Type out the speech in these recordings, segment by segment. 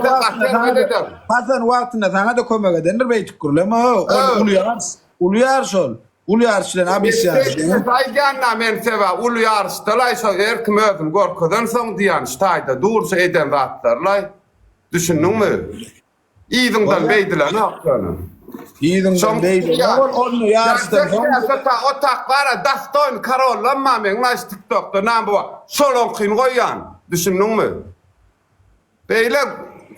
Hasan gaty erbet ederin. Hasan wagtynda saňa-da kömek edendir beýtip gürleme. Ol uly ýaryş, uly ýaryş ol. Uly ýaryş bilen abis ýaryş. Aýdýan-da men sebä uly ýaryşda-laý şo her kim özüni görkezensoň diýýän şu taýda dur şu eden zatlarylaý. Düşündiňmi? Yzyňdan beýdilenok ýöne. Yzyňdan beýdilenok ol onda ýaryşdan soň. O tak bara dastoýny karollanma meň laý şu tiktokda name bu şolaňkyny goýýan. Düşündiňmi? Beýle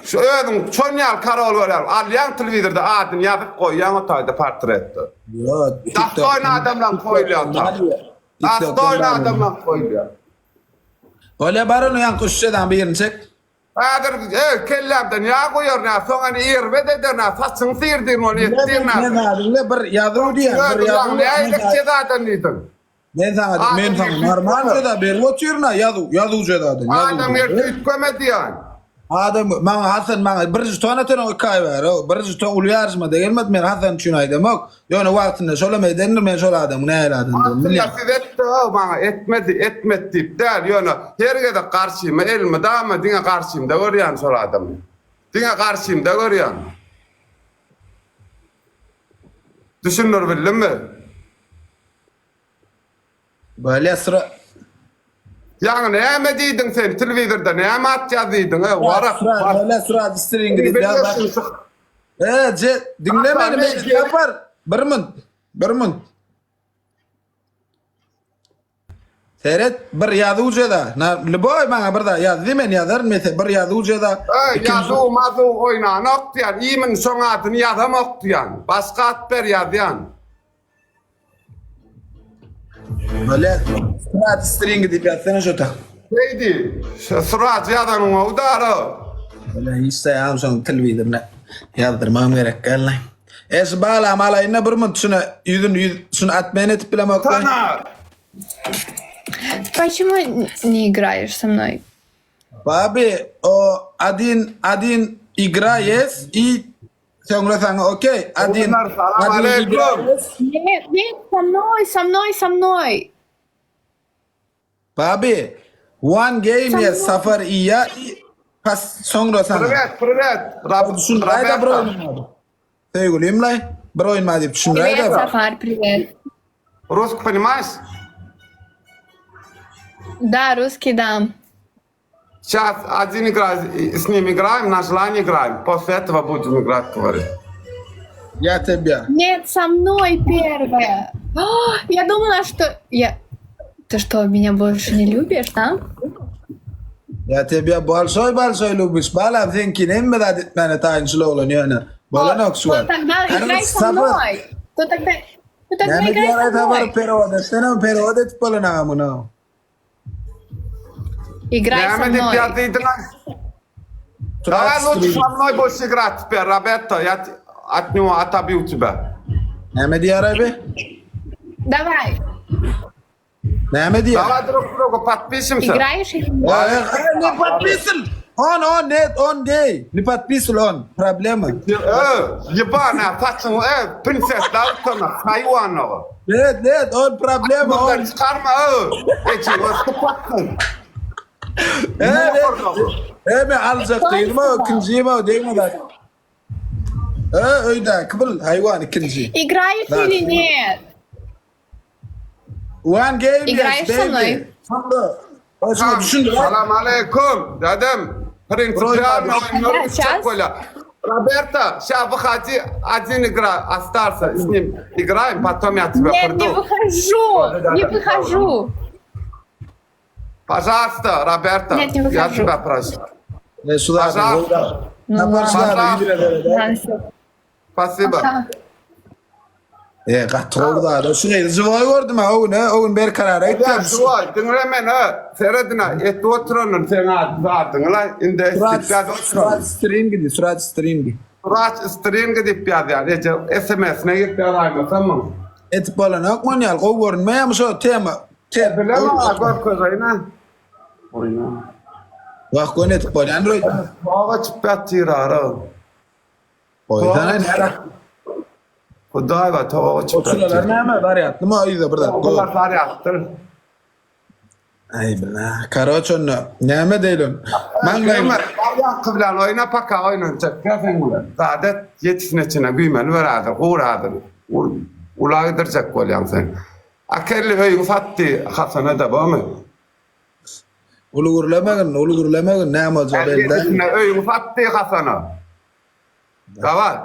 şu özüň şon ýaly karol görýän alýaň telewizorda adyny ýazyp goýýaň o taýda portretde. Ýok. Dastoýny adamlaň goýulýar. Dastoýny adamlaň goýulýar. Bolýa bar ony ýaňky üç jezaň birini çek. Häzir e, kellämden ýag guýaryn ha, soň ony erbet ederin ha, saçyňy syrdyň ony etdirin ha. Men adyňda bir ýazuw diýen, bir ýazuw. Nähili jezadan diýdiň? Men saňa men saňa normal jeza berip otyryn ha, ýazuw, ýazuw jezadan. Adam ýer üýtgeme diýen. Adam maňa Hasan maňa bir žeton atanok iki aý bäri. Bir žeton uly ýaryşma-da gelmedi. Men Hasan üçin aýdamok. Ýöne wagtynda şolam edendir, men şol adamyň nähili adamdygyny bilýän. Aslynda siz etdi-ow maňa etmedi, etmedi diýip däl, ýöne her gezek garşyma elmydama diňe garşymda görýän şol adamy. Diňe garşymda görýän. Düşündiribildimmi? Bolýa sura. Ýaňy näme diýdiň sen telewizorda näme atýar diýdiň e warak. Bolýa sura stringi diýip ýaz. E je diňle meni men tapar. Bir munt. Bir munt. Seret bir ýazuw jeza. Na lüboý maňa bir zat ýaz diý men ýazaryn mese bir ýazuw jeza. E ýazuw mazuw oýnanok diýýän. Imin şoň adyny ýazamok diýýän. Başga at ber ýazýan. Böyle Surat stringi diýip ýazsana şo ta. Heýdi, Surat ýazanyň gowy dara. Böyle hiç saýam şoň telewizoruna ýazdyrmagam gerek däl. E şu balam alaýynda bir munt şuna ýüzüni ýüz şunu atmen edip bilemok. Sana. Почему не играешь со мной? Babi o adin adin igra yes i Soňra saňa okey. Adin. Salam aleýkum. Нет, нет, со mной, со mной, со mной. Babi. One game yes Safar iya pas soňra saňa. Privet, privet. Düşündiräýdä bir oýun bar. Söýgülim-laý, bir oýun bar diýip düşündiräýdä. Privet, Safar, privet. Русский понимаешь? Да, русский, да. Сейчас один игра с ним играем, на желание играем. После этого будем играть, говорит. Я тебя. Нет, со мной первая. О, я думала, что я... Ты что, меня больше не любишь, да? Я тебя большой большой любишь. Balam seňki hemme zat etmäne taýyn şul oglan ýöne. Bolanok şu То wagt. тогда играй со мной. То тогда... То тогда Näme играй diýýär со habar мной. perewod etsene, perewod edip bolan muny. Играй со Näme diýip мной. ýazdydyň? Давай лучше со мной будешь играть теперь, Роберто. Я т- от него отобью тебя. Näme diýýär abi? Давай. Näme diýýär? Давай друг другу подпишемся. Играешь или нет? Ey, Ne podpisan? On on net on gay. Ne podpisan on. Problema. Э, ебаная, saçyňy, e, prinsessa utana, haýwanowy. Net net on problema on. Bundan çıkarma, e. Eçi, o sıpatsın. Evet. E men aljak değilim o ikinjiyim o degme bak. E öýdäki bil haýwan ikinji. Играешь Да. или нет? One game yes Играешь со baby. мной? Sonda. Başına düşündüm. Salam aleyküm, dedem. Принципиально Да, сейчас. Роберто, сейчас выходи, один игра остался, с ним играем, потом я тебя Нет, не приду. выхожу. Не выхожу. Пожалуйста, Роберто, Нет, не я выхожу. тебя прошу. E şu zaten. Пожалуйста. Ну ладно. Ýüzüne Ладно, всё. Спасибо. Пока. E gaty gowy zat. Şu gyzy žiwoý gördüm ha o gün, o gün berkarar Ya etdim. şuay, diňle meni, seredine, etdi oturanyn seň adyňy la, indi Surat, istiklat oturan. surat stringi diý, surat stringi. Surat stringi diýip ýazýar, eje SMS-ine girip ýazaýmasam muň. Etip bolanok muny ýaly gowy görünmeýärmi şo tema? Te, Bilemem, görkezeýin ha. Oýna. Wah göni etip bolýandyr öýdýän. Toga çykyp ýatyr ara. Goýsana näme? Hudaý ba toga çykyp Oçuralar ýatyr. näme barýatlymy o ýüze bir zat. Olar barýatdyr. Aý bila. Karoç onda näme diýlen? Maňlaýyň Ýaňky bilen oýna paka oýnanjak ýa sen bilen. Zat et ýetisine çyna güýmeni ber adyr gur adyr. Ula gidirjek bolýaň sen. Akelli öýüňi satdy Hasana da bomy? Uly gürlemegin, uly gürlemegin näme boljagy belli däl. Ýetisine öýüňi satdy Hasana. Daway.